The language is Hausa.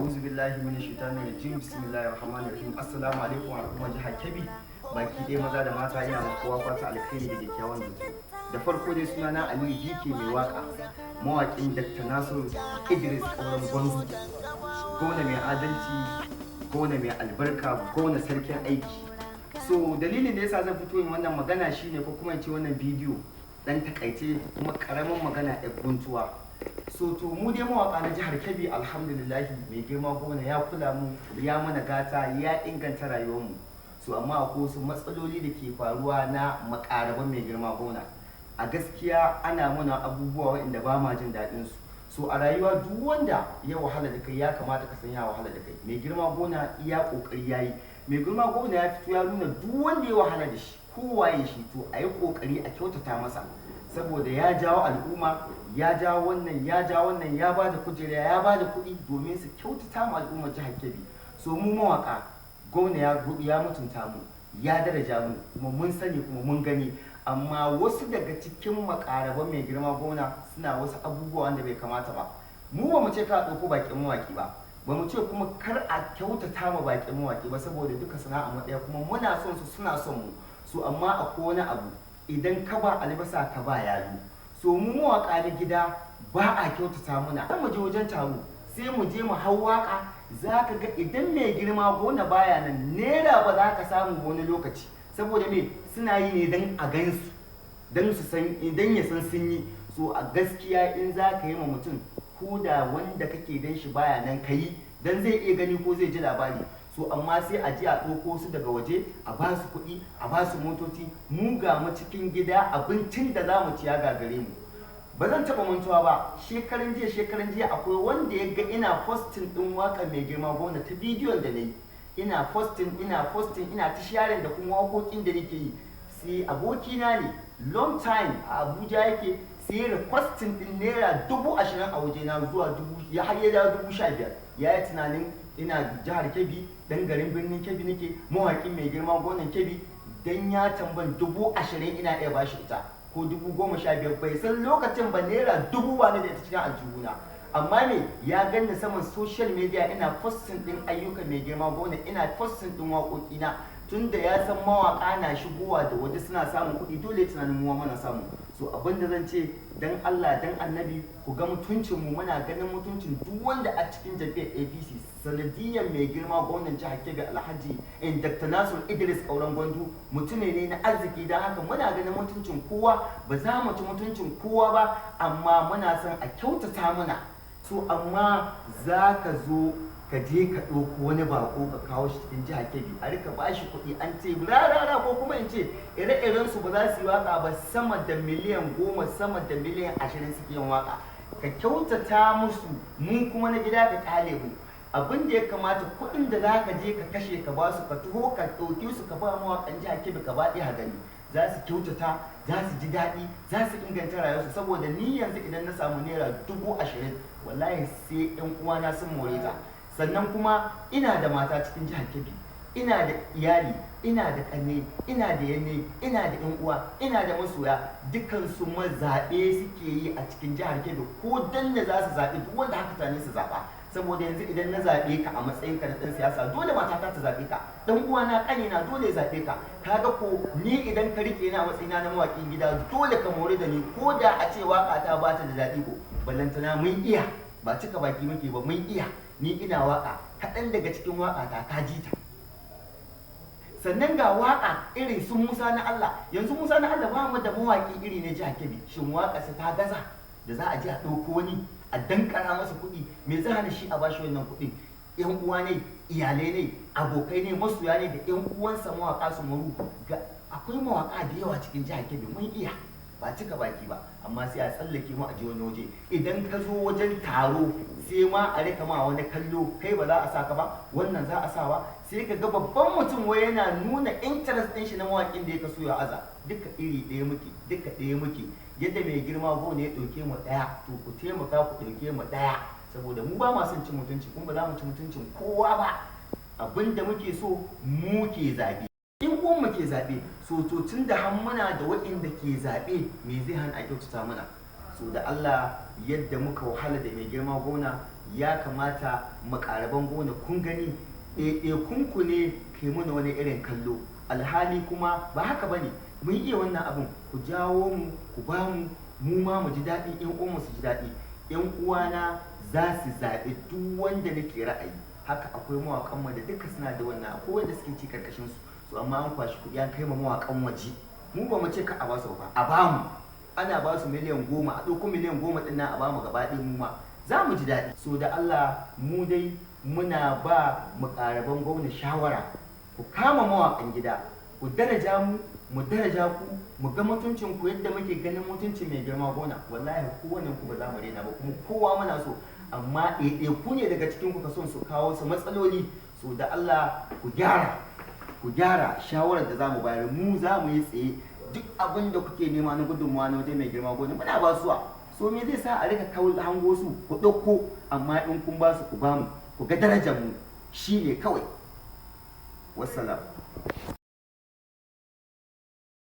A'udhu billahi minash shaitanir rajim. Bismillahir rahmanir rahim. Assalamu alaikum wa al'ummar jihar Kebbi baki ɗaya, maza da mata. Ina ma kowa fata alkhairi da kyakkyawan zato. Da farko dai, suna na Aliyu DK mai waka, mawaƙin Dr. Nasiru Idris Kauran Gwandu, gona mai adalci, gona mai albarka, gona sarkin aiki. So dalilin da yasa zan fito yin wannan magana shine, ko kuma in ce wannan bidiyo dan takaice kuma karamin magana ɗan guntuwa. So to, mu dai mawaka na jihar Kebbi, alhamdulillahi, mai girma gona ya kula mu, ya mana gata, ya inganta rayuwarmu. So amma akwai wasu matsaloli da ke faruwa na makaraban mai girma gona. A gaskiya ana mana abubuwa waɗanda ba ma jin daɗin su. So a rayuwa, duk wanda ya wahala da kai, ya kamata ka san ya wahala da kai. Mai girma gona iya kokari yayi. Mai girma gona ya fito ya nuna duk wanda ya wahala da shi, kowaye shi, to a yi kokari a kyautata masa, saboda ya jawo al'umma, ya jawo wannan, ya jawo wannan, ya ba da kujera, ya ba da kuɗi domin su kyautata ma al'ummar jihar Kebbi. So mu mawaka, gwamna ya mutunta mu, ya daraja mu, kuma mun sani kuma mun gani. Amma wasu daga cikin makaraban mai girma gwamna suna wasu abubuwa wanda bai kamata ba. Mu ba mu ce ka ɗauko bakin mawaki ba, ba mu ce kuma kar a kyautata ma bakin mawaki ba, saboda duka sana'a mu ɗaya, kuma muna son su, suna son mu. So amma akwai wani abu, idan ka ba albasa ka ba yalo. So mu mawaka na gida ba a kyautata muna. Mu je wajen taro, sai mu je mu hau waka, za ka ga idan mai girma gona baya nan, naira ba za ka samu wani lokaci. Saboda me? Suna yi ne don a gansu, don su san, idan ya san sun yi. So a gaskiya, in za ka yi ma mutum, ko da wanda kake dan shi baya nan, ka yi, dan zai iya gani ko zai ji labari. So amma sai a je a ɗauko su daga waje, a ba su kuɗi, a ba su motoci. Mu ga mu cikin gida, abincin da za mu ci ya gagare mu. Ba zan taɓa mantuwa ba, shekaran jiya, shekaran jiya, akwai wanda ya ga ina posting ɗin waƙar mai girma gwamna ta bidiyon da na yi. Ina posting, ina posting, ina ta sharing da kuma waƙoƙin da nake yi. Sai abokina ne, long time, a Abuja yake, sai requesting ɗin ₦20,000 a wajena, zuwa dubu ya har ya dawo 15,000. Ya yi tunanin ina jihar Kebbi, dan garin birnin Kebbi nake, mawaƙin mai girma gwamnan Kebbi, dan ya tamban 20,000 ina iya bashi ita ko 15,000. Bai san lokacin ba ₦1,000 ba ne da ita cikin aljihuna. Amma me ya ganni saman social media ina posting din ayyukan mai girma gwamna, ina posting din waƙoƙina. Tunda ya san mawaƙa na shigowa da waje suna samun kuɗi, dole tunanin mu muna samu. So abin da zan ce, dan Allah dan Annabi, ku ga mutuncin mu. Muna ganin mutuncin duk wanda a cikin jam'iyyar APC sanadiyyar mai girma gwamnan jihar Kebbi, Alhaji in Dr. Nasir Idris Kauran Gwandu, mutum ne na arziki. Don haka muna ganin mutuncin kowa, ba za mu ci mutuncin kowa ba, amma muna son a kyautata muna. So amma za ka zo ka je ka ɗauko wani bako ka kawo shi cikin jihar Kebbi, a rika ba shi kuɗi, an ce rarara, ko kuma in ce ire-iren su ba za su yi waka ba. Sama da miliyan 10, sama da miliyan 20 suke yin waka. Ka kyautata musu, mu kuma na gida ka kyale mu. Abin da ya kamata, kuɗin da za ka je ka kashe ka ba su, ka taho ka ɗauke su ka ba mawaƙan jihar Kebbi ka ba ɗaya gani, za su kyautata, za su ji daɗi, za su inganta rayuwarsu. Saboda ni yanzu idan na samu ₦20,000, wallahi sai 'yan uwana sun more ta. Sannan kuma ina da mata cikin jihar Kebbi, ina da iyali, ina da ƙanne, ina da yanne, ina da yan uwa, ina da masoya. Dukkan su mazaɓe suke yi a cikin jihar Kebbi, ko dan da za su zaɓi duk wanda haka tane su zaɓa. Saboda yanzu idan na zaɓe ka a matsayin ka na ɗan siyasa, dole matata ta zaɓe ka, ɗan uwana, ƙanina dole ya zaɓe ka. Kaga ko ni idan ka rike ni a matsayina na mawaƙin gida, dole ka more da ni, ko da a ce waƙa ta ba ta da daɗi, ko ballantana mun iya, ba cika baki muke ba, mun iya. Ni ina waƙa, kaɗan daga cikin waƙa ta ka ji ta. Sannan ga waƙa irin su Musa na Allah. Yanzu Musa na Allah, ba mu da mawaƙi iri ne jihar Kebbi. Shin waƙarsa ta gaza da za a je a ɗauko wani a dankara masa kuɗi? Me za hana shi a bashi wannan kuɗi? Yan uwa ne, iyalai ne, abokai ne, masoya ne, da yan uwansa mawaƙa su maru. Ga akwai mawaƙa da yawa cikin jihar Kebbi, mun iya, ba cika baki ba. Amma sai a tsallake mu a je wani waje. Idan ka zo wajen taro, sai ma a rika ma wani kallo, kai ba za a saka ba, wannan za a sawa. Sai ka ga babban mutum wai yana nuna interest ɗin shi na mawaƙin da ya kaso ya aza. Duka iri ɗaya muke, duka ɗaya muke. Yadda mai girma gona ya ɗauke mu ɗaya, to ku taimaka ku ɗauke mu ɗaya, saboda mu ba ma son cin mutunci, kuma ba za mu ci mutuncin kowa ba. Abin da muke so, mu ke zaɓe, in uwan mu ke zaɓe. So to, tun da har muna da waɗanda ke zaɓe, me zai hana a kyautata mana? So da Allah, yadda muka wahala da mai girma gona, Ya kamata makaraban gona, kun gani, ɗaiɗaikunku ne ke mana wani irin kallo, alhali kuma ba haka ba ne. Mun iya wannan abin, ku jawo mu, ku ba mu, mu ma mu ji daɗi, 'yan uwanmu su ji daɗi. 'Yan uwana za su zaɓi duk wanda nake ra'ayi. Haka akwai mawaƙan mu da duka suna da wannan, akwai wanda suke ci karkashin su. So amma an kwashi kuɗi an kai ma mawaƙan waje. Mu ba mu ce ka a ba su ba, a ba mu. Ana ba su miliyan 10, a ɗauko miliyan 10 ɗin nan a ba mu gaba ɗaya, mu ma za mu ji daɗi. So da Allah, mu dai muna ba muƙaraban gwamna shawara, ku kama mawaƙan gida, ku daraja mu, mu daraja ku, mu ga mutuncin ku yadda muke ganin mutuncin mai girma gona. Wallahi kowannen ku ba za mu rena ba, kuma kowa muna so, amma ɗaiɗaiku ne daga cikin ku ka son su kawo su matsaloli. So da Allah ku gyara, ku gyara. Shawarar da za mu bayar, mu za mu yi tsaye, duk abin da kuke nema na gudunmawa na wajen mai girma gona muna ba suwa. So me zai sa a rika kawo hango su ku ɗauko? Amma in kun ba su, ku ba mu, ku ga darajar mu, shine kawai. Wassalam.